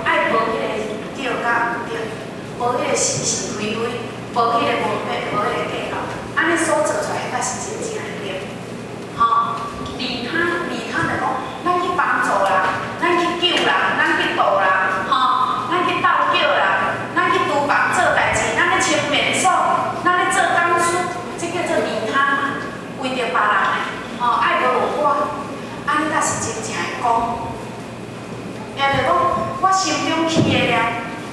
愛無彼個對佮毋對，無彼個是是非非，無彼個分別，無彼個計較，按呢所做出來，才是真正的德。吼，利他，利他就講，咱去幫助人，咱去救人，咱去度人，吼，咱去鬥叫人，咱去廚房做代誌，咱咧清便所，咱咧做講師，這叫做利他嘛，為著別人的，吼，愛無我，按呢才是真正的功。也就是講，我心中起的念，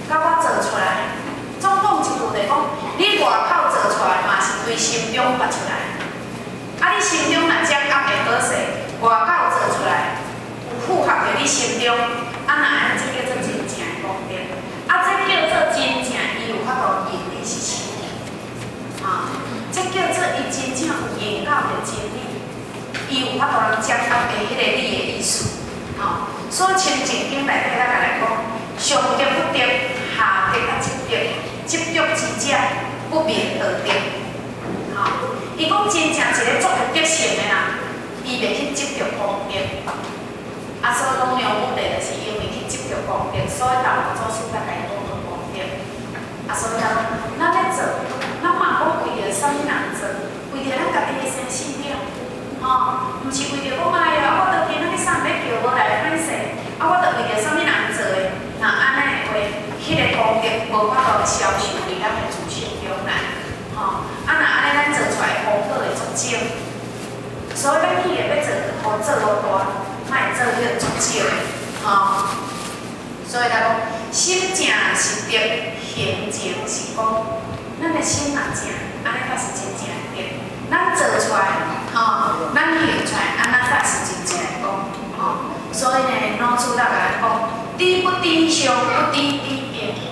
佮我做出來，總講一句就講，你外口做出來嘛是對心中發出來。啊，你心中若掌握會好勢，外口做出來有符合著你心中，啊，若按呢，這叫做真正的功德。啊，這叫做真正伊有法度引理實修。啊，這叫做伊真正有研究著真理，伊有法度通掌握著彼个理的意思。吼，所以《清淨經》內底咱來講，上德不德，下德較積德，執著之者不明道德。吼，伊講真正一个足有德性的人，伊袂去執著功德。啊，所以講梁武帝就是因為去執著功德，所以道祖師才共伊講做功德。啊，所以講，咱咧做，咱莫講為著啥物人做，為著咱家己的生死了，吼，毋是為著講哎呀，我著今仔日啥人欲叫無來歹勢，啊，我著為著啥物人做的？若按呢的話，彼個功德無法度消受佇咱的自性中來，吼，啊，若按呢咱做出來功德會足少，所以咱企業欲做予做予大，莫做彼個足少的，吼。所以來講，心正是德，行正是功。咱的心若正，按呢才是真正的德。咱做出來，吼，咱行出來，按呢才是真正的功，吼。所以呢，老師才共咱講，知不知上，不知知變。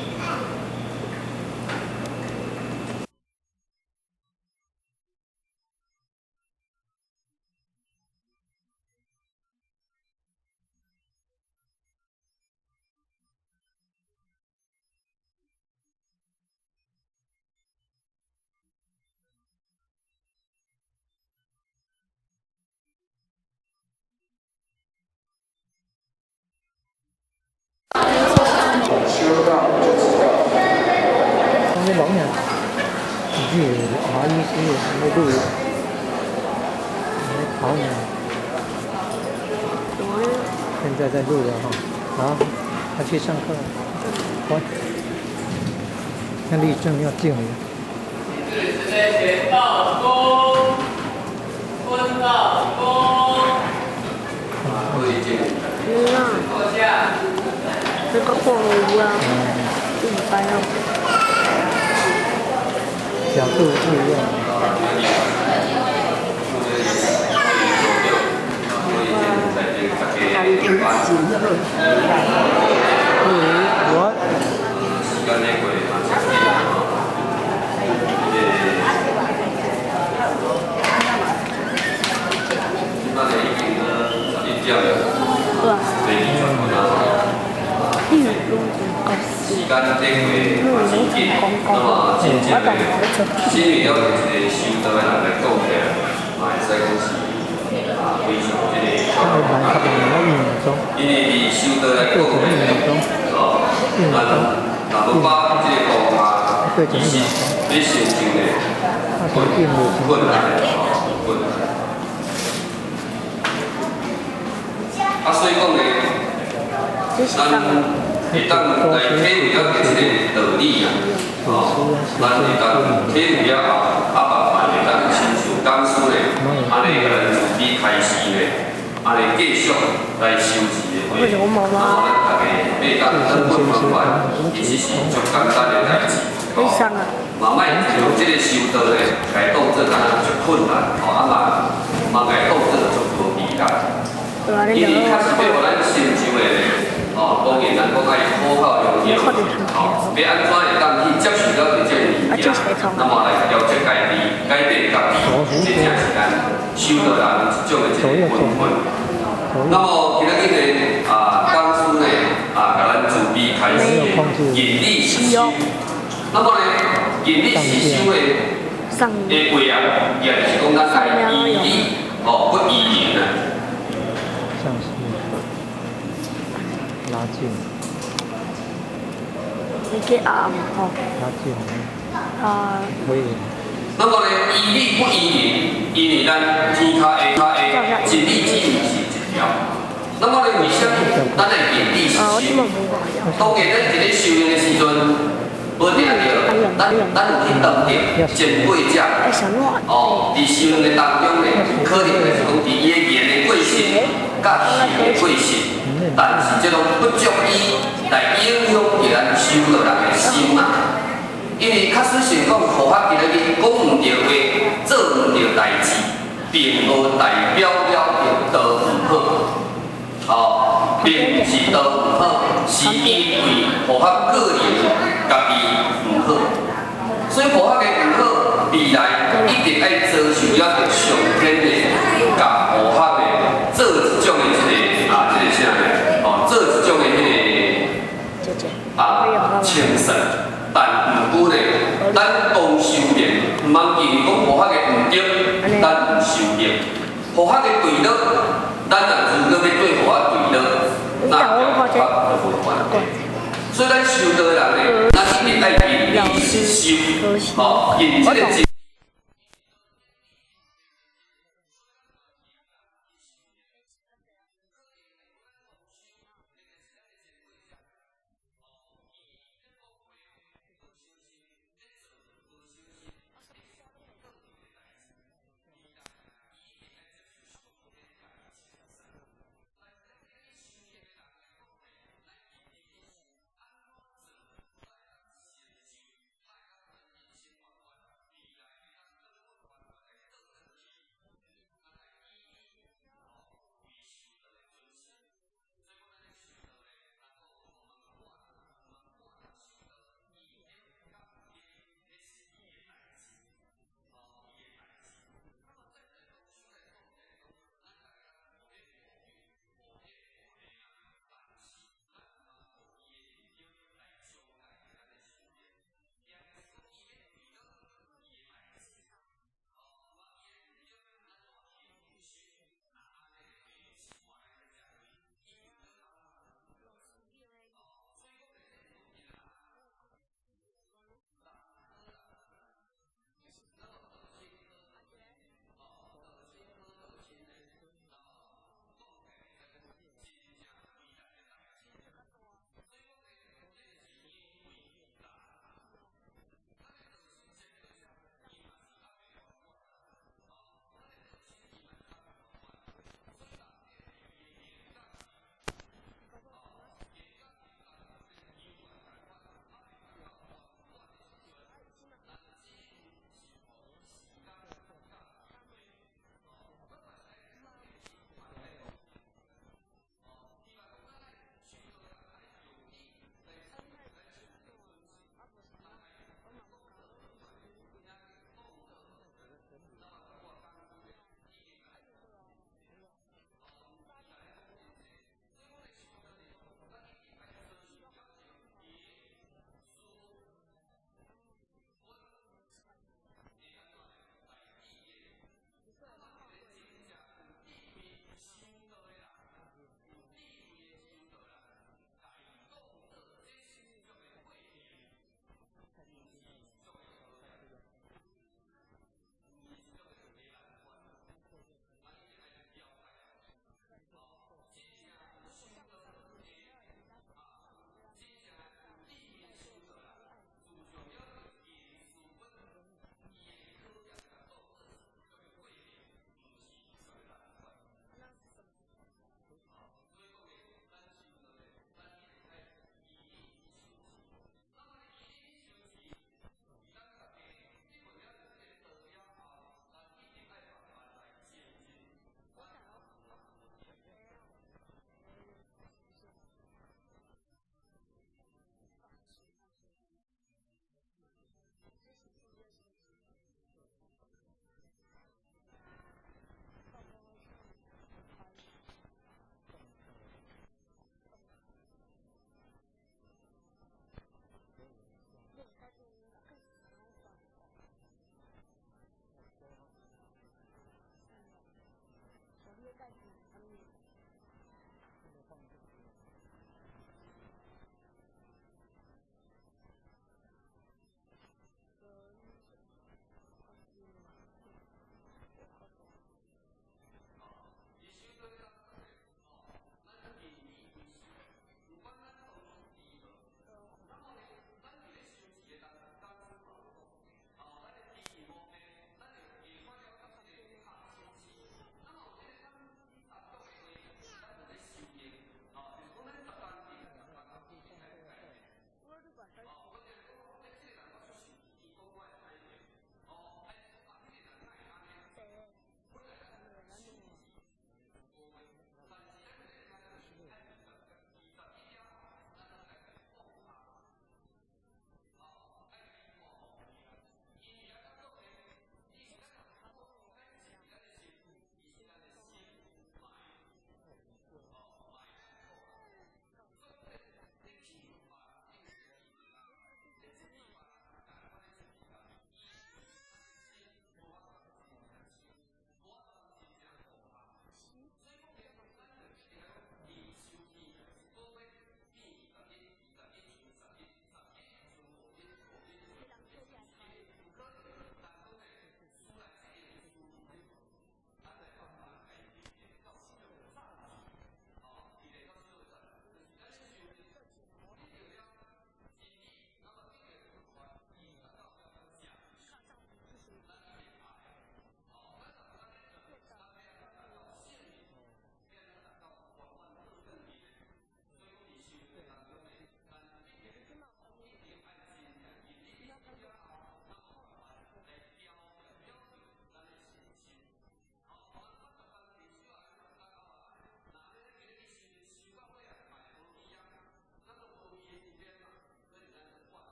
修道就知道。那老娘，你阿姨是那路，那跑呢？現在在錄了哈，好，他去上課，乖，那立正要敬禮。前道公，坤道公。坐下。這個貨物啊，一般要。角度不一樣。我。時間經過嘛真緊，那麼真正的心理了一個修道的人來講起來，嘛會使講是啊非常這個因為佇修道來講呢，哦，咱若無把這個當下，其實欲成就呢，困難的，哦，困難。啊，所以講呢，咱會當來體會著這個道理啊，哦，咱會當體會了後，啊，慢慢會當親像講師呢，按呢共咱慈悲開示呢，按呢繼續來修持的話，那麼咱逐家欲當根本方法，其實是足簡單的代誌，哦，嘛莫將這個修道呢，共當做敢若足困難，哦，啊嘛嘛共當做足無比較，因為確實欲予咱成就的呢。哦，當然咱講愛苦口良藥，哦，欲按怎會當去接受著這個物件，那麼來調節家己，改變家己，這才是咱修道人一種的一個本分。那麼今仔日呢，啊，講師呢，啊，共咱慈悲開示的引力實修。那麼呢，引力實修的的話啊，也就是講咱愛依理，哦，不依人啊。拉近。去紅吼。他進啊。可以。那麼呢，依理不依人，因為咱天跤下跤下一理只毋是一條。那麼呢，為啥物咱愛明理實修？當然，咱佇咧修煉的時陣，無定著，咱有去當著前輩者，哦，佇修煉的當中呢，可能就是講佇伊的言的過失，佮行的過失，但是這攏不足以來影響著咱修道人的心啊。因為確實是講，佛法今仔日講毋著話，做毋著代誌，並無代表了著道毋好，哦，並毋是道毋好，是因為佛法個人家己毋好，所以佛法的毋好，未來一定愛遭受了著上天的共佛法的做一種的這個啊，這個啥呢？哦，做一種的彼個啊清算。但毋過呢，咱當修煉，毋通因為講佛法的毋對，咱毋修煉。佛法的墜落，咱若如果欲對佛法墜落，那佮佛法就無關係。所以咱修道的人呢，咱一定愛認理實修，吼，認這個。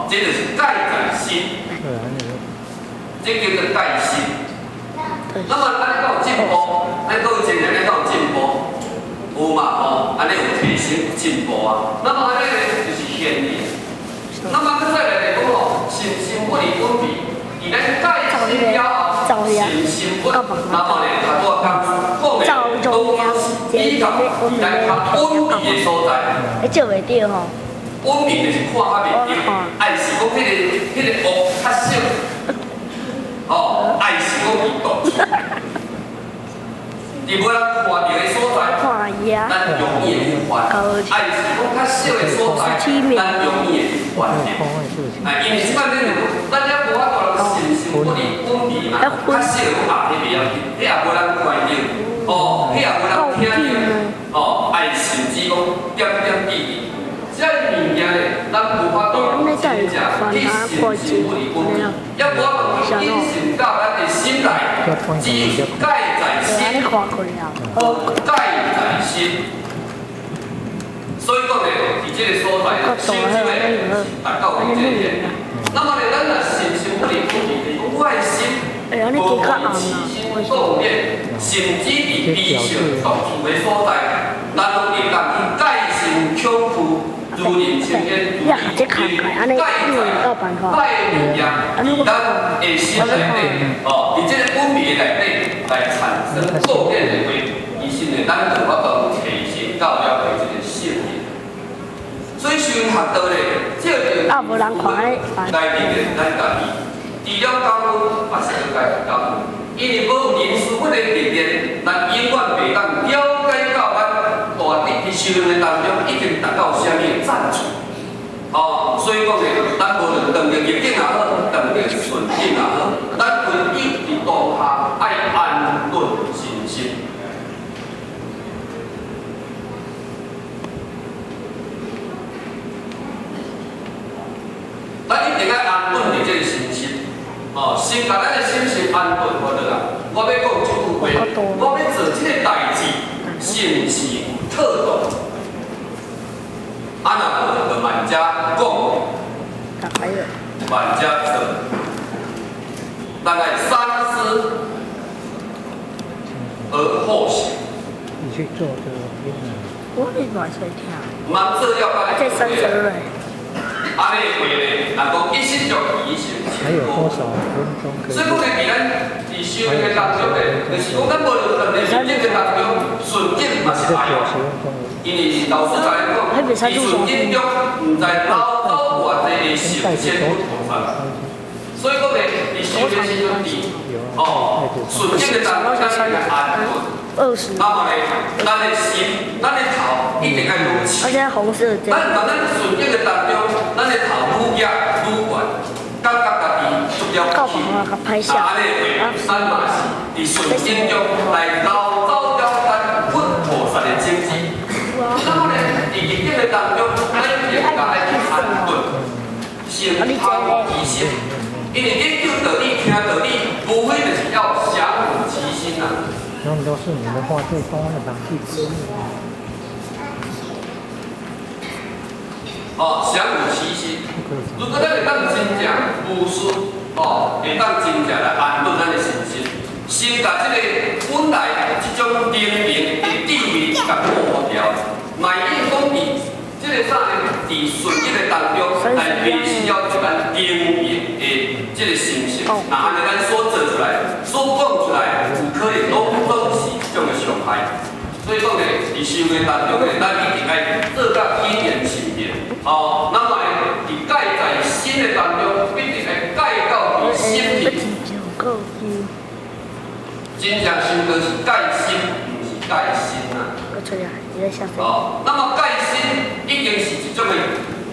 哦，這就是蓋在心，這叫做蓋心。那麼按呢閣有進步，咱閣有前日閣有進步，有嘛吼？按呢有提升有進步啊。那麼按呢就是現理。那麼閣再來來講吼，心心不離本味，佇咱蓋心了後，心心不，那麼呢，頭拄仔講講的攏是比較咱較穩定的所在。你照袂著吼？穩定就是看較袂著，愛是講彼個惡較小，哦，愛是講伊獨處，佇無人看著的所在，咱容易會去犯；愛是講較小的所在，咱容易會去犯著。哎，因為這擺咱就講，咱遐無法度人心心不離本味嘛，較小的講啊，彼袂要緊，彼也無人看著，哦，彼也無人聽著，哦，愛甚至講點點滴滴。這物件咧，咱無法度真正去心心不離本味，也無法度去引申到咱的心內，只有蓋在心，無蓋在心。所以講咧，佇這個所在，修這個是達到這個現。那麼咧，咱若心心不離本味，就是講我的心無起心動念，甚至佇微小獨處的所在，咱攏會當去蓋心恐懼。如臨深淵，如臨蓋在拜物件，佇咱的心內底，哦，佇這個本味內底來產生構念的話，其實呢，咱就有法度提升到了這個聖人。所以修學道咧，照著來歷練咱家己，除了感恩，嘛是應該感恩，因為無靈師傅的歷練，咱永遠袂當了解到咱大德佇修行的當中已經達到啥物的讚處。哦，所以講咧，咱無論當著逆境也好，當著順境也好，咱唯一佇當下愛安頓身心。咱一定愛安頓佇這個身心，哦，先共咱的心心安頓好落啊。我欲講這句話，我欲做這個代誌，是毋是有妥當？啊，若無就慢才講，慢才做。咱愛三思而後行。你去做就我你嘛會聽。毋通做了啊，這三十嘞。按呢話咧，人講一心就一心。還有多少分鐘可以？所以講咧，佇咱佇修行的當中咧，就是講咱無論佇逆境的當中，順境嘛是愛。因為老師在講，佇順境中，毋知流走偌濟的神仙佛菩薩。所以講咧，佇修的時陣，佇哦順境的當中，咱應該安穩。那麼咧，咱的心、咱的頭一定愛愈起。咱當咱順境的當中，咱的頭愈舉愈懸，感覺家己足了不起。啊，按呢話，咱嘛是佇順境中來流走了咱佛菩薩的種子。那麼咧，佇逆境的當中，咱應該愛去安頓，先拋其心，因為研究道理、聽道理，無非就是要降伏其心啊。那都是你們畫最多的黨紀之一。哦，降伏其心。如果咱會當真正無私，哦，會當真正來安頓咱的身心，先共這個本來這種靈明的地位共保護牢，萬一講佇這個啥呢？佇順境的當中來維持了這咱靈明的這個心性，那按呢咱所做出來、所講出來，有可能攏總是這種的傷害。所以講咧，佇修行當中咧，咱一定愛做甲謹言慎行。哦，那麼咧，佇蓋在心的當中，必定愛蓋到佇心裡。真正修道是蓋心，毋是蓋身啊。哦，那麼蓋心已經是一種的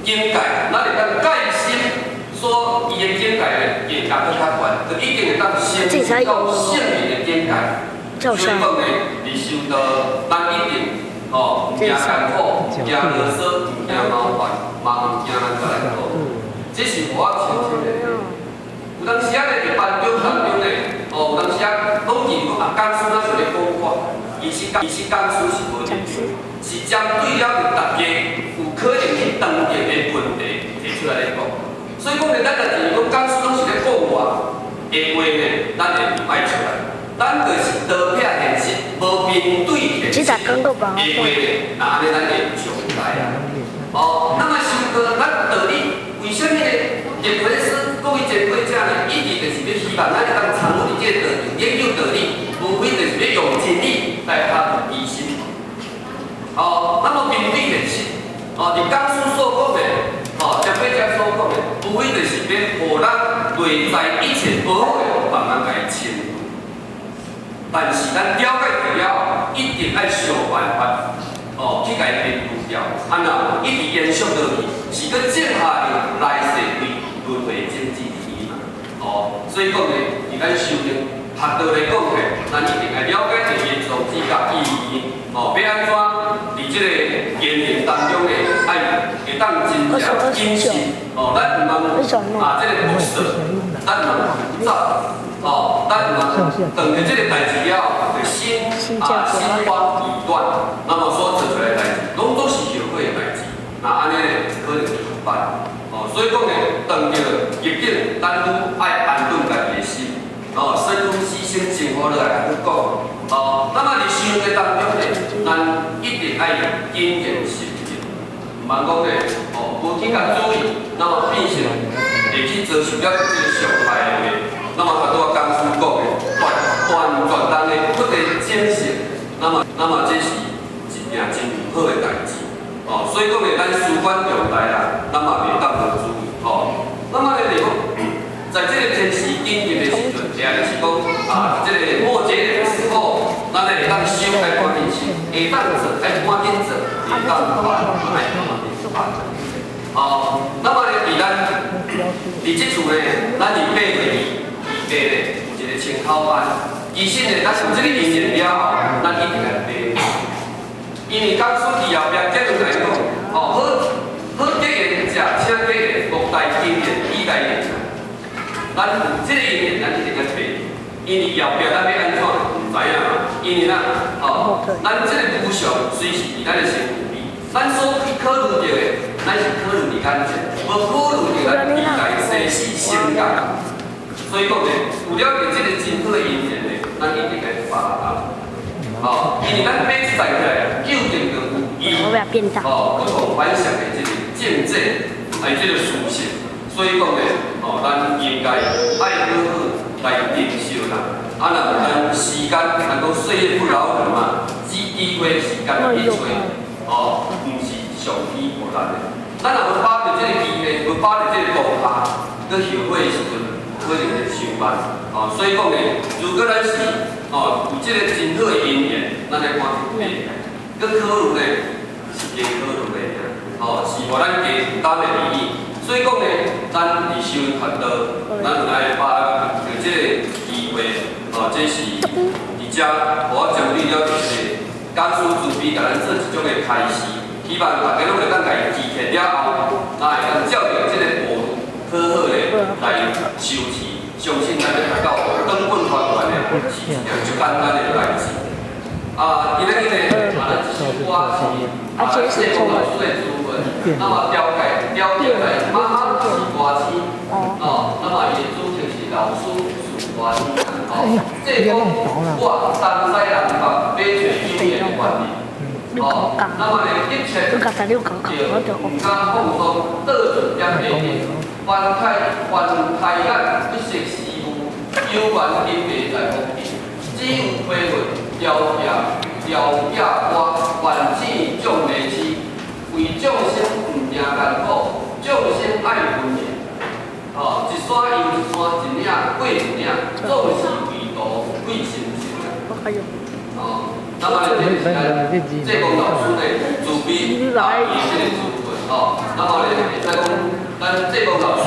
境界，咱會當蓋心，所伊的境界咧，會加閣較懸，就已經會當升到聖人的境界。所以講咧，佇修道，咱一定哦，毋驚艱苦，毋驚囉嗦，毋驚麻煩，嘛毋驚人共咱講。這是無我親身的。有當時啊咧，佇班長當中咧，哦，有當時啊，攏認為啊，講師若是咧講我，其實講師是無認真，是針對了大家有可能去當面的問題提出來咧講。所以講呢，咱若是講講師攏是咧講話的話呢，咱會愛出來。咱就是逃避現實，無面對現實的話呢，那按呢咱會上來啊。哦，那麼修過咱道理，為啥物呢？葉奎斯各位前輩者呢，一直就是欲希望咱會當參與佇這個道場研究道理，無非就是欲用真理來合其心。哦，那麼面對現實，哦，佇講師所講的，哦，前輩者所講的，無非就是欲予咱內在一切無好的，慢慢共伊清除。但是咱了解著了後，一定愛想辦法，哦，去共伊摒除掉。啊若一直延續落去，是閣種下去來世為輪迴種子佇嘛。哦，所以講呢，佇咱修行學道來講呢，咱一定愛了解著伊的宗旨佮意義。哦，欲按怎佇這個言行當中呢，愛會當真正謹慎。哦，咱毋通啊，這個不捨，咱毋通浮躁。哦，咱毋通當著這個代誌了後，就心啊心慌意亂，那麼所做出來的代誌，攏總是後悔的代誌。那按呢可能就失敗。哦，所以講呢，當著逆境，咱愈愛安頓家己的心。哦，深呼吸，先靜好落來去講。哦，那麼佇生活當中呢，咱一定愛謹言慎行，毋通講呢，哦，無去共注意，那麼變成會去遭受了這個傷害的話。那麼頭拄仔講師講的，斷斷絕咱的不得檢視，那麼這是一件真毋好的代誌。哦，所以講呢，咱事關重大啦，咱嘛袂當無注意。哦，那麼呢，就講，在這個天時緊急的時陣，也就是講啊，這個末節的時候，咱會當修愛趕緊修，會當做愛趕緊做，會當辦愛趕緊辦。哦，那麼呢，佇咱佇這厝呢，咱佇8月2。爬咧有一個清口班，其實呢，咱有這個因緣了後，咱一定愛爬。因為講師佇後壁結論來講，哦，好好結緣者，請結緣，莫待經緣，以來緣。咱有這個因緣，咱一定愛爬。因為後壁咱欲按怎，毋知影嘛。因為咱，哦，咱這個無常隨時佇咱的身軀邊，咱所去考慮著的，咱是考慮佇眼前，無考慮著咱未來生死生死。所以講呢，有了著這個真好的因緣呢，咱一定愛把握。哦，因為咱爬這層起來，究竟就有伊哦不同凡響的這個境界，還有這個屬性。所以講呢，哦，咱應該愛好好來珍惜啦。啊，若咱時間，咱講歲月不饒人嘛，只機會時間去揣，哦，毋是上天予咱的。咱若無把著這個機會，無把著這個當下，閣後悔的時陣，可能會傷慢。哦，所以講呢，如果咱是哦有這個真好的因緣，咱來趕緊爬。閣考慮呢，是加考慮的爾，哦，是予咱加負擔的而已。所以講呢，咱佇修學道，咱有愛把握著這個機會，哦，這是佇遮，予我針對了這個講師慈悲，共咱做一種的開示，希望大家攏會當共伊記起了後，那會當照著這個步驟好好的來修持，相信咱會達到轉本還原的，是一件足簡單的代誌。啊，今日呢，啊，咱這首歌是啊，謝公老師的主文，那麼調解調解來媽媽是歌星，哦，那麼伊的主題是老師是歌星，哦，這講我東西南北欲揣有緣的原理，哦，那麼呢，一切就毋敢放鬆，倒轉點下面，凡胎凡胎眼不識師父，有緣金地在福地，只有批文。雕刻雕刻歌，萬箭眾雷痴，為眾生毋驚艱苦，眾生愛分明。哦，一山又一山，一嶺過一嶺，總是為途費心神。哦，那麼呢，這是咱濟公老師呢，慈悲啊，伊這個主文哦。那麼呢，會使講，咱濟公老師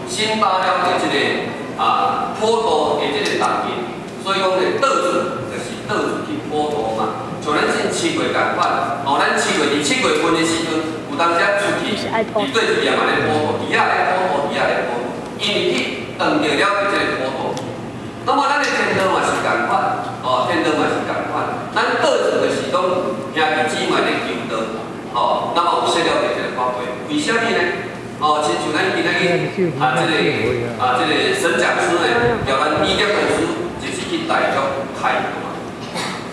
新擔了這個啊普度的這個重任，所以講呢，倒轉就是倒轉去普度嘛。像咱進7月仝款，哦，咱7月佇7月份的時陣，有當時出去，佇對一邊嘛咧普度，佇遐咧普度，佇遐咧普度，因為去斷著了這個普度。那麼咱的天道嘛是仝款，哦，天道嘛是仝款。咱倒轉就是講兄弟姊妹咧求道，哦，那麼有說了這個法會，為啥物呢？哦，親像咱今仔日啊，這個沈講師呢，叫咱伊點老師就是去台中開的嘛。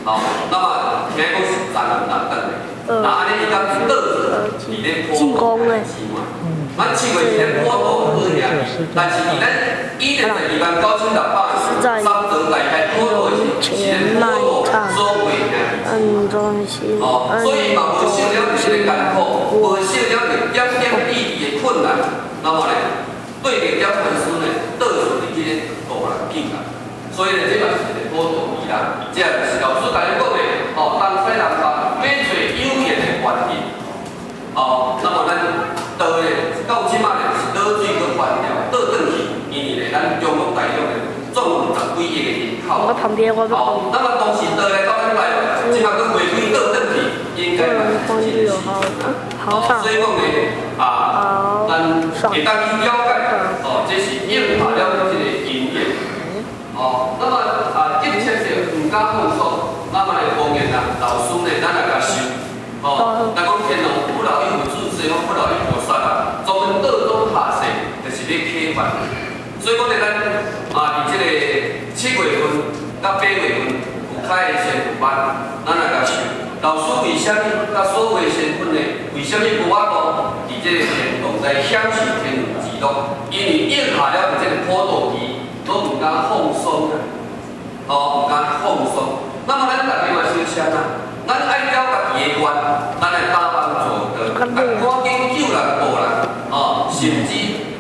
哦，那麼聽講是昨暗轉來，那按呢伊敢是倒佇咧普渡開始嘛？咱7月佇咧普渡好兄弟，但是佇咱1929,600三座大開普渡的時，是咧普渡所會兄弟。哦，所以嘛無受了這个艱苦，無受了點點滴滴的困難，那麼呢，對著點傳師呢，倒數佇這个度人境啊。所以呢，這嘛是一个普渡期啦。這就是老師共你講的，哦，東西南北欲揣有緣的原因。哦，那麼咱倒咧到這馬咧是倒水閣還掉，倒轉去，因為咧咱中國大陸咧總共10幾億的人口。哦，那麼當時倒來到咱台灣，這馬閣回歸倒轉去，應該嘛是一個事。哦，所以講咧，啊，咱會當去了解，哦，這是應下了這個因緣。哦，那麼啊，急切著毋敢放鬆，那麼咧當然啦，老師呢，咱來共受。哦，若講天龍不老一佛祖，西方不老一菩薩啊，專門倒轉下世，就是欲啟發。所以講咧，咱啊，佇這個7月份佮8月份有開的仙佛班，咱來共受。老師為啥物佮所有的仙佛呢？為啥物無法度佇這個天堂來享受天倫之樂？因為應下了佇這個普渡期，攏毋敢放鬆啊！哦，毋敢放鬆。那麼咱逐家嘛相像啊，咱愛了家己的願，咱來打扮做道，啊，趕緊救人度人，哦，甚至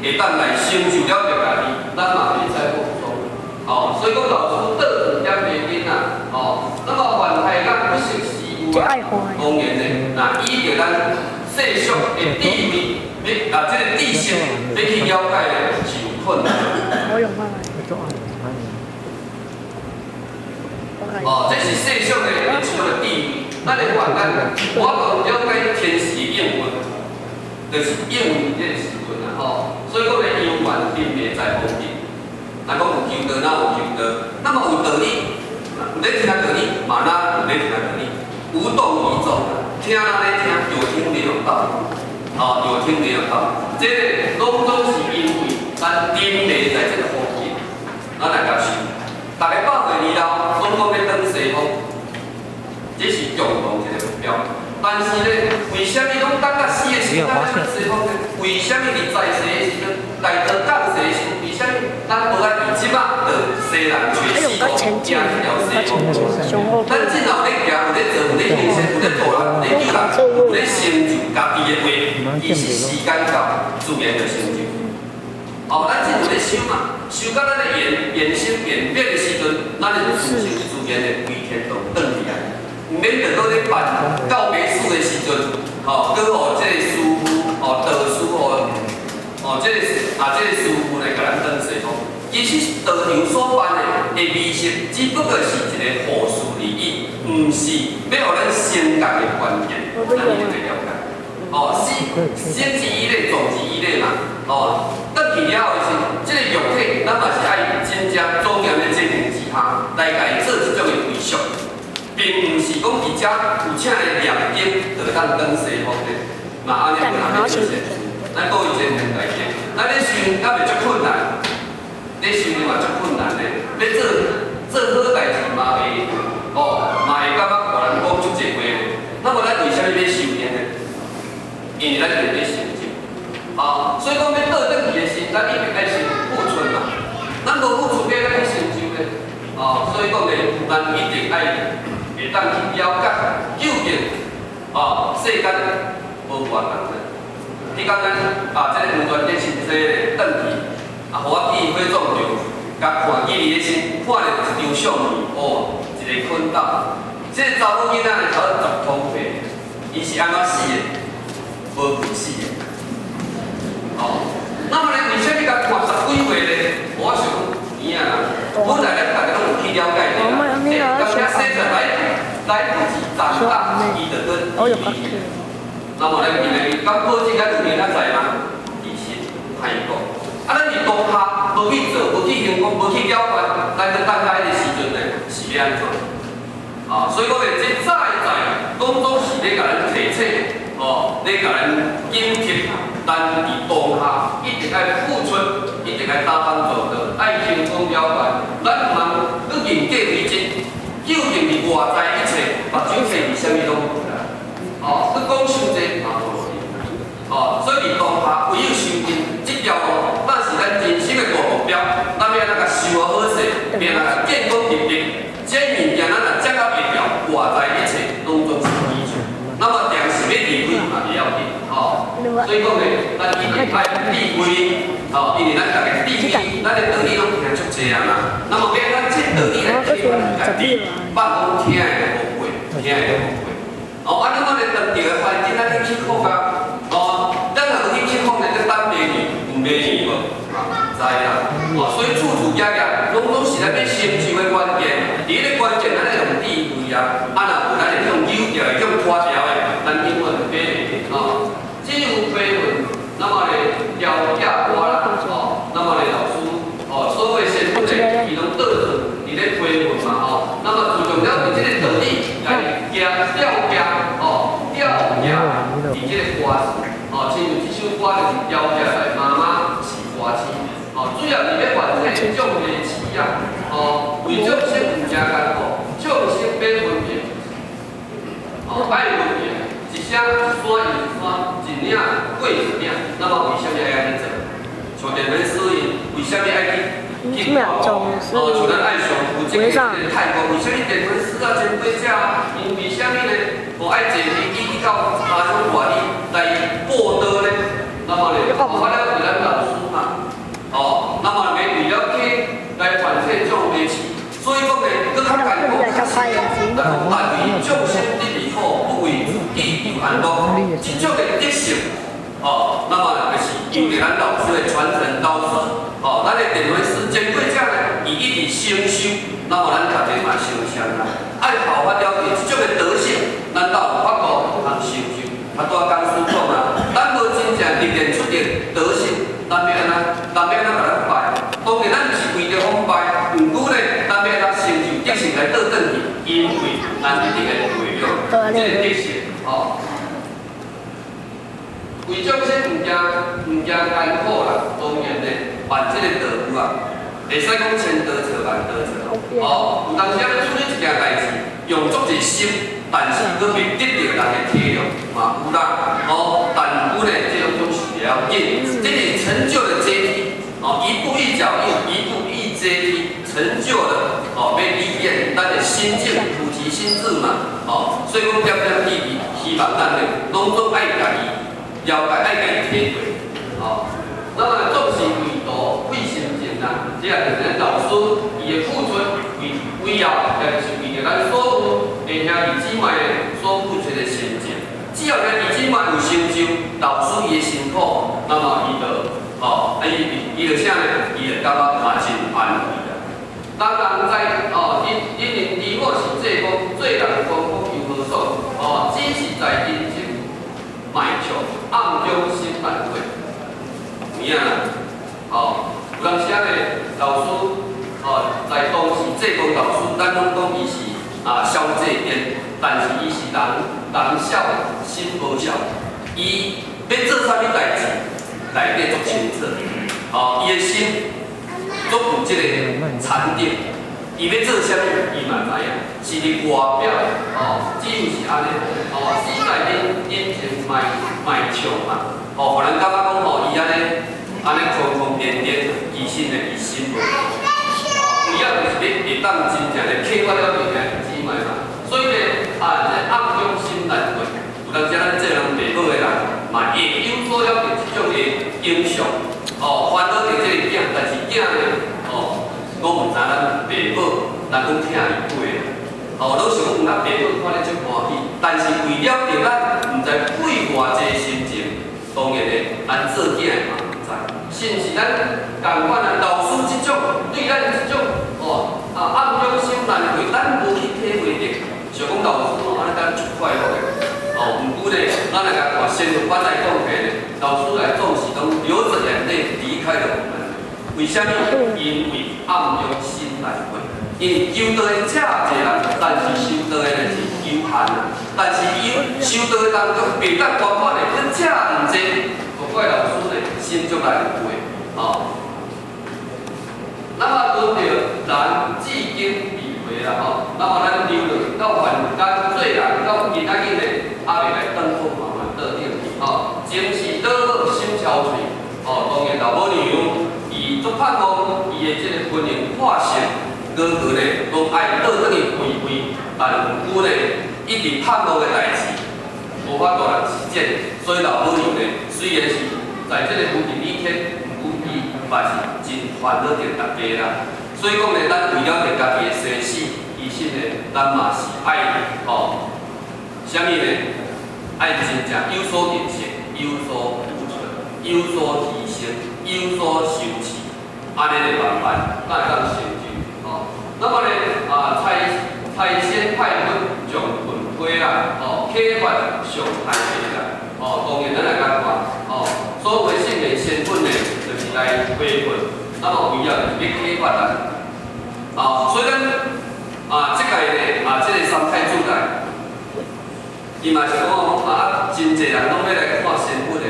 會當來成就了著家己，咱嘛袂使放鬆。哦，所以講老師倒轉點袂緊啊，哦，那麼凡海咱不識時務啊，當然呢，若依著咱世俗的智慧，欲啊，這個知識欲去了解呢，是有困難。哦，這是世俗的這種的智慧，咱的凡間，我講了解天時應運，就是應運這個時陣啊，吼。所以講咧，因緣並袂在風景。若講有求道，哪有求道？那麼有道理，有咧聽道理，嘛哪有咧聽道理？無動於衷，聽人咧聽，有聽沒有道理，哦，有聽沒有道理。這個攏總是因為咱沉迷在這個風景，咱來共受。逐个百歲年老，攏講欲轉西方，這是共同一個目標。但是呢，為啥物攏等到死的時陣才轉西方呢？為啥物佇在世的時陣，大道降世的時陣，為啥物咱無愛佇這擺就西人揣死路，行這條西方？咱這若有咧行，有咧做，有咧行善，有咧度人，有咧救人，有咧成就家己的話，其實時間到，自然就成就。哦，咱這有咧修嘛，修到咱的緣緣生緣滅的時陣，咱就自然自然的歸天堂轉去啊。毋免著閣咧辦告別式的時陣，吼，閣予這個師父，吼，道師吼，哦，這個啊，這個師父來共咱轉西方。其實道場所辦的儀式，只不過是一個護事而已，毋是欲予咱升降的關鍵，咱一定要了解。哦，生之以禮，葬之以禮嘛，哦。轉去了後的時，這個肉體，咱嘛是愛真正莊嚴的精神之下，來共伊做這種的歸屬，並毋是講佇遮有請來念經就會當轉西方的，嘛按呢無人欲做善事。咱閣有一個問題，咱咧想敢袂足困難，咧想嘛足困難的，欲做做好代誌嘛會，哦，嘛會感覺予人講足濟話的。那麼咱為啥物欲修煉呢？因為咱就是欲成就。啊，所以講欲倒轉去的時，咱一定愛先付出嘛。咱無付出，欲按怎去成就呢？哦，所以講咧，咱一定愛會當去了解究竟，哦，世間無偌同的。彼工咱啊，這個黃傳哲先生咧轉去，啊，予我去火葬場，共看見伊的時，看著一張相片，哦，一個困斗。這個查某囡仔咧，差不多10公歲，伊是按怎死的？無故死的。哦，那麼咧，為啥物共看10幾歲咧？我想講，有影啦。本來咱逐家攏有去了解者啦。欸，當遐生出來來不及長大，伊就閣離去。那麼咱今日敢保證咱有明仔載嗎？其實歹講。啊，咱佇當下無去做，無去行動，無去了解，咱閣等到彼個時陣呢，是欲按怎？啊，所以講咧，這在在攏總是咧共咱提醒，哦，哦，咧共咱緊貼，咱佇當下一定愛付出，一定愛擔當做到，愛成功了解。咱毋通去認計為真，究竟佇外在一切，目睭睇佇啥物攏無啦。哦，去講傷濟嘛無路用。哦，所以佇當下唯有修行這條路，那是咱人生的大目標。咱欲按怎共修好勢，欲按怎共建功立業，這物件咱若掌握會牢，外在一切攏總是基礎。那麼定是欲離開嘛袂要緊，吼。所以講呢，咱一定愛智慧，吼，因為咱逐家智慧，咱的道理攏聽足濟啊嘛。那麼欲按怎這道理來體會家己，放講聽的就無過，聽的就無過。哦，啊，你講咧當著的環境，咱去克服啊。哦，咱若無去克服呢，就等明年，有明年無？嘛，毋知啦。哦，所以處處業業，攏總是咱欲成就的關鍵。佇彼个關鍵，咱愛用智慧啊。啊，若無咱會用扭掉的，用拖掉的，咱永遠就爬袂起。哦，只有批文，那麼咧調教歌啦，哦，那麼咧老師，哦，所有師傅咧，伊攏倒轉佇咧批文嘛，吼。那麼注重了佇這个道理來行調行，哦，調行佇這个歌詞，哦，親像這首歌就是調行來媽媽是歌星，哦，主要是欲喚醒眾迷痴啊，哦，為眾生毋驚艱苦，眾生欲分別，哦，愛分別，一聲一山又一山，一嶺過一嶺，那麼為啥物愛按呢做？像電粉絲𪜶為啥物愛去去哦，像咱愛上負責的這個泰國，為啥物電粉絲啊、前輩者啊，𪜶為啥物呢？哦，愛坐飛機去到他鄉外里來報道呢？那麼呢，哦，發了為咱老師嘛，哦，那麼欲為了去來傳承眾迷痴，所以講呢，閣較艱苦，但但為眾生得利好，不為自己求安樂，這種的德性，哦，那麼就是由著咱老師的傳承，老師，哦，咱的電粉絲前輩者呢，伊一直成就，那麼咱大家嘛相像啦，愛效法了伊這種的德性，咱才有法度通成就。啊，拄仔講師講啊，咱無真正歷練出的德性，咱欲按怎？咱欲按怎共咱拜？當然，咱毋是為著訪拜，毋過呢，咱欲按怎成就德性來倒轉去？因為咱一定會培養這個德性，吼。為眾生毋驚毋驚艱苦啦，當然呢，辦這個道務啊，會使講千多錯萬多錯，哦，有當時仔欲處理一件代誌，用足濟心，但是閣袂得著人的體諒，嘛有啦，哦，但有呢，這種總是袂要緊，這是成就的階梯，哦，一步一腳印，一步一階梯，成就了，哦，欲歷練咱的心境，菩提心智嘛，哦，所以講點點滴滴，希望咱呢，攏總愛家己了解，愛家己體會，哦，那麼總是為道費心情啦，這也就是咱老師伊的付出，為為了，也就是為著咱所有的兄弟姊妹所付出的心情。只要兄弟姊妹有成就，老師伊的辛苦，那麼伊就，哦，啊伊伊就啥呢？伊就感覺嘛真安慰啦。當人在哦，因因為離我是濟公，做人光福又何爽？哦，只是在人前賣笑，暗中心難過。有影啦，哦，有當時仔呢，老師，哦，在當時濟公老師，咱攏講伊是啊痟濟癲，但是伊是人人痟心無痟，伊欲做啥物代誌，內底足清楚，哦，伊的心足有這個禪定，伊欲做啥物，伊嘛知影，是佇外表，哦，只有是按呢，哦，只在人人前賣賣笑嘛，哦，予人感覺講吼，伊按呢按呢瘋瘋癲癲，其實呢，伊心無。主要就是欲會當真正來啟發了兄弟姊妹嘛，所以呢，啊，這暗中心難過，有當時咱做人爸母的人，嘛會有所了解這種的影響，哦，煩惱著這個囝，但是囝呢，哦，我毋知咱爸母，人講疼伊過，哦，攏想講咱爸母看咧足歡喜，但是為了著咱毋知費偌濟心情，當然呢，咱做囝的嘛毋知，是毋是咱仝款啊？老師這種對咱這種，哦，啊暗中心難過，咱無去體會著，想講老師哦，按呢咱足快樂的，哦，毋過呢，咱來共看仙佛班來講起呢，老師來總是攏流着眼淚離開了我們，為啥物？因為暗中心難過。因為求道的遮濟人，但是修道的呢是有限啊。但是伊修道的當中，袂當圓滿的，佫遮毋濟，無怪老師呢心足難過，吼。那麼輪著咱至今未回啦，吼。那麼咱流落到凡間做人，到今仔日呢，猶未來轉好慢慢倒轉去，吼。前世老母心憔悴，吼，當然老母娘伊足盼望伊的這個婚姻破成。哥哥呢，攏愛倒轉去歸位，但毋過呢，一直盼望的代誌，無法度來實踐，所以老母娘呢，雖然是在這個夫人以前，毋過伊嘛是真煩惱著大家啦。所以講呢，咱為了著家己的生死，其實呢，咱嘛是愛吼，啥物呢？愛真正有所認識，有所付出，有所犧牲，有所修持，按呢來慢慢，才會當成就。那麼呢，啊，差仙派佛將魂批啦，哦，啟發上太帝啦，哦，當然咱來共看，哦，所謂聖賢仙佛呢，就是來批佛，那麼為了就是欲啟發咱，啊，所以咱啊，這屆呢，啊，這個三太子來，伊嘛是講啊，真濟人攏欲來看仙佛的，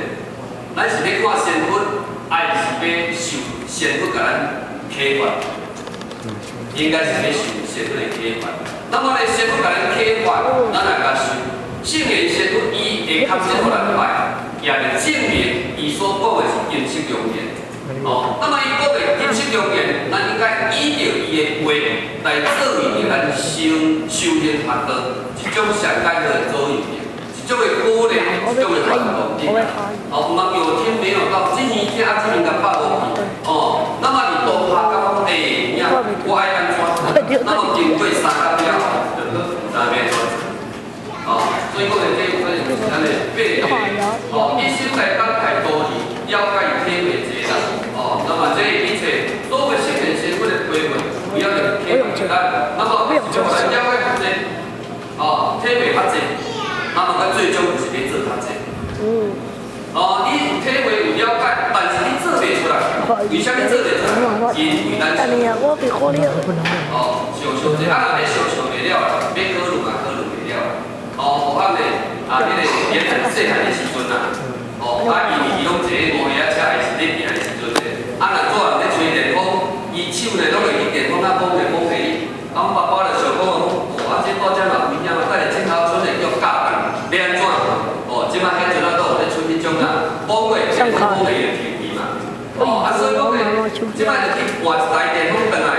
咱是欲看仙佛，還是欲受仙佛共咱啟發？應該是欲受仙佛的啟發。那麼呢，仙佛共咱啟發，咱來共受。聖賢仙佛伊會確實予咱拜，也就證明伊所講的是金色良言。哦，那麼伊講的金色良言，咱應該依著伊的話來作為咱修修行學道一種上解好的座右銘，一種的鼓勵，一種的感動力。哦，毋通有聽沒有到，這耳聽啊，這耳共放無去。哦，那麼你當下感覺講，欸，有影，我愛按怎？那麼經過3工了後，就閣毋知欲按怎。哦，所以講呢，這有可能就是咱的八個，哦，一心來等待多年，了解體會這啦。哦，那麼這一切所謂聖賢仙佛的批文，不要就體會咱，那麼就來了解較濟，哦，體會較濟，那麼咱最終就是欲做較濟。哦，你有體會有了解，但是你做袂出來，為啥物做袂出來？因為咱是哦，想想者，啊，若欲想想袂了，欲考慮嘛考慮袂了。哦，無可能啊，彼個連很細漢的時陣啊，哦，啊，伊伊攏坐五下車，還是咧行的時陣咧，啊，若主人咧吹電風，伊手呢攏會去電風仔摸咧摸下你，啊，阮爸爸就想講，哦，啊，這大只嘛危險啊，等下鏡頭出來叫教人，欲按怎？哦，這擺彼陣仔都有咧出彼種啊，摸過電風摸下就停去嘛。哦，啊，所以講咧，這擺就去換一台電風轉來，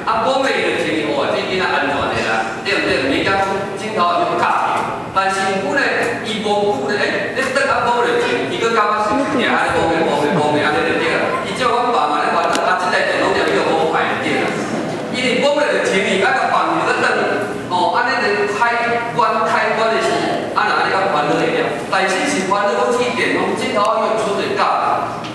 啊，摸下就停去，哦，這囡仔安全的啦，對毋對？毋免講鏡頭就教去。但是毋過呢，伊無久呢，欸，你轉啊摸就停，伊閣感覺是定按呢摸咧摸咧摸咧，按呢就對啊。伊照阮爸嘛咧煩惱，啊，這台電腦就叫摸壞就對啦。因為摸咧就停去，啊，閣放去閣轉，哦，按呢就開關開關的時，啊，若按呢較煩惱會了。但是是煩惱講這電風鏡頭又出來教，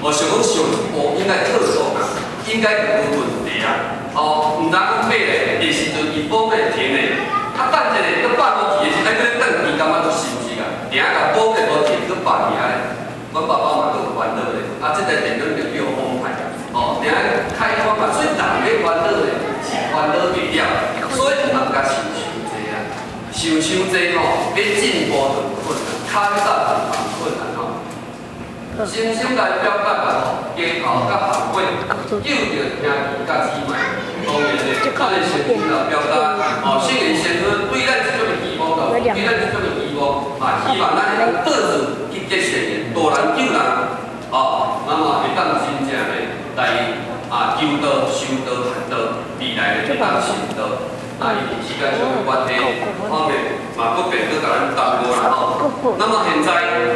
哦，想講上一步應該特殊啊，應該無問題啊。哦，毋知講買咧的時陣，伊摸咧停咧。啊，等一下，閣放落去的時，愛閣咧轉，伊感覺足心急啊，定共摸咧無停，閣放去遐咧。阮爸爸嘛閣煩惱咧，啊，這台電腦就叫予摸歹，哦，定開關嘛，所以人欲煩惱咧是煩惱袂了，所以毋通共想傷濟啊，想傷濟吼，欲進步就困難，較早就困難吼。深深來表達啊吼，家頭佮後悔，救著兄弟佮姊妹。當然咧，咱的先佛來表達，哦，聖賢仙佛對咱這種的期望，對咱這種的期望，嘛希望咱會當倒轉去結善緣，渡人救人，哦，那麼會當真正的來啊求道、修道、學道，未來會當成道。啊，因為時間上的關係，方面嘛不便閣共咱耽誤啦吼。那麼現在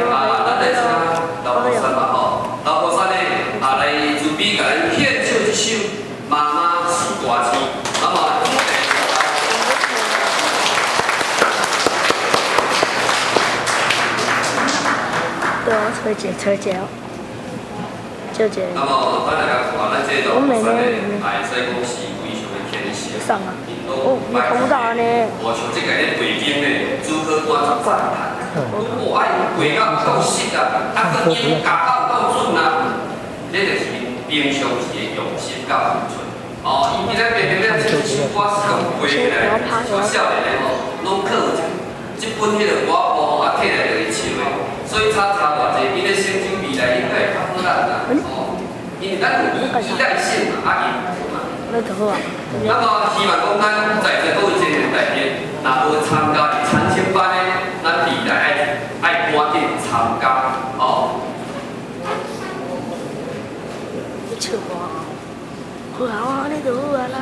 啊，咱來請老菩薩啦吼，老菩薩呢啊來慈悲共咱獻唱這首《媽媽是歌星》。那麼。對啊，崔姐，崔姐，舅姐。那麼，咱來看，咱這老菩薩呢，會使講是非常的謙虛。上啊！哦，你看不到呢。哦，像這個咧背景呢，主考官就讚嘆，哦，啊，伊背到有夠實啊，啊，閣音夾到有夠準啊，這就是平常時的用心佮付出。哦，伊今仔平平咧唱这首歌是共背起来，这少年的吼，攏靠这这本彼个歌谱吼，啊摕来就会唱的，所以差差偌济，因咧成就未来应该会较好咱啦，哦，因为咱有依赖性嘛，啊因无嘛。那么希望讲咱在座各位青年内面，若无参加伫禅心班的，咱未来爱赶紧参加，哦。唱歌，好啊，你就好啊啦。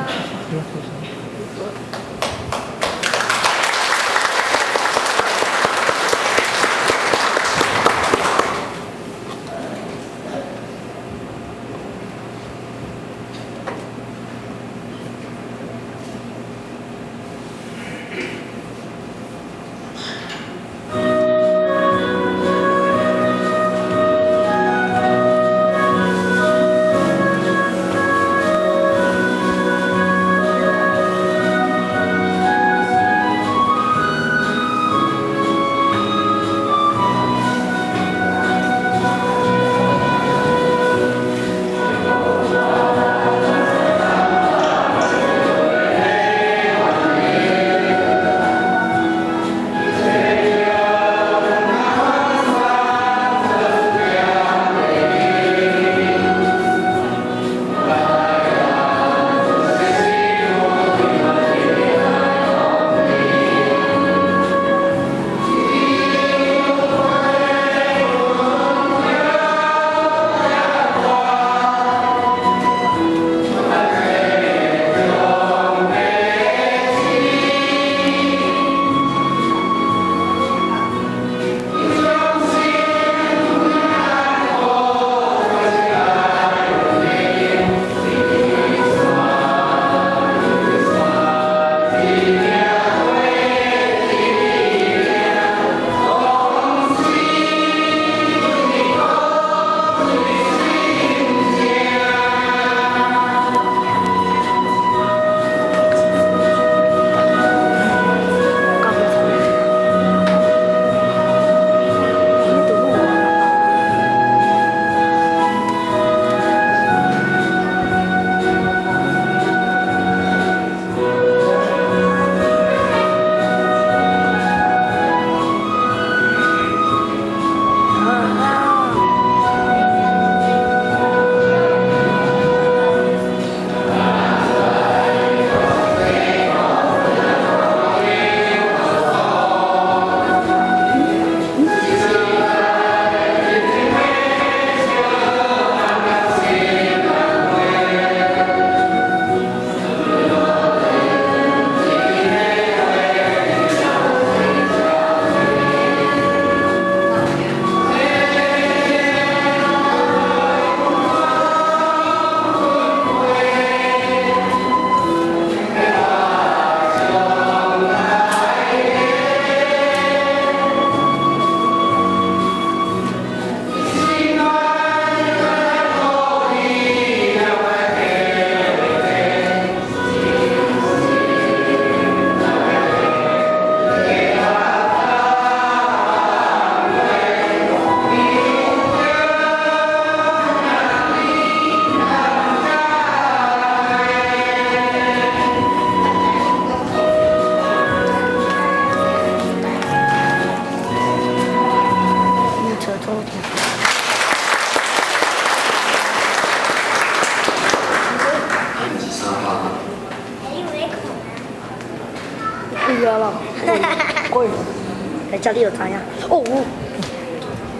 家裡就知影。哦，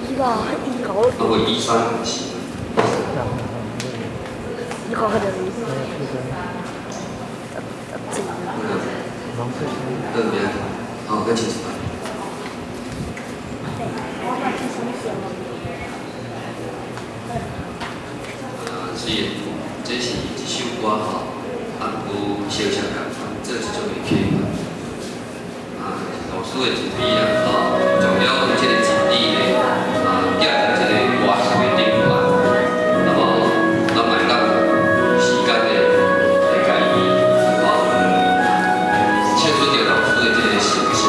伊個伊個。啊，我醫生是。你講佢就。對面，哦，跟清楚。是，這是一首歌吼，啊，毋過小小共款，做一種的曲。啊，老師的一筆啊，吼，將了這個真理呢，啊，寄佇這個歌詞的頂懸，那麼咱嘛會當有時間的來共伊，吼，切出這個老師的這個形象。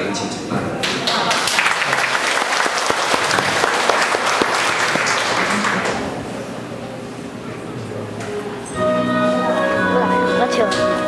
恁唱一擺。我唱。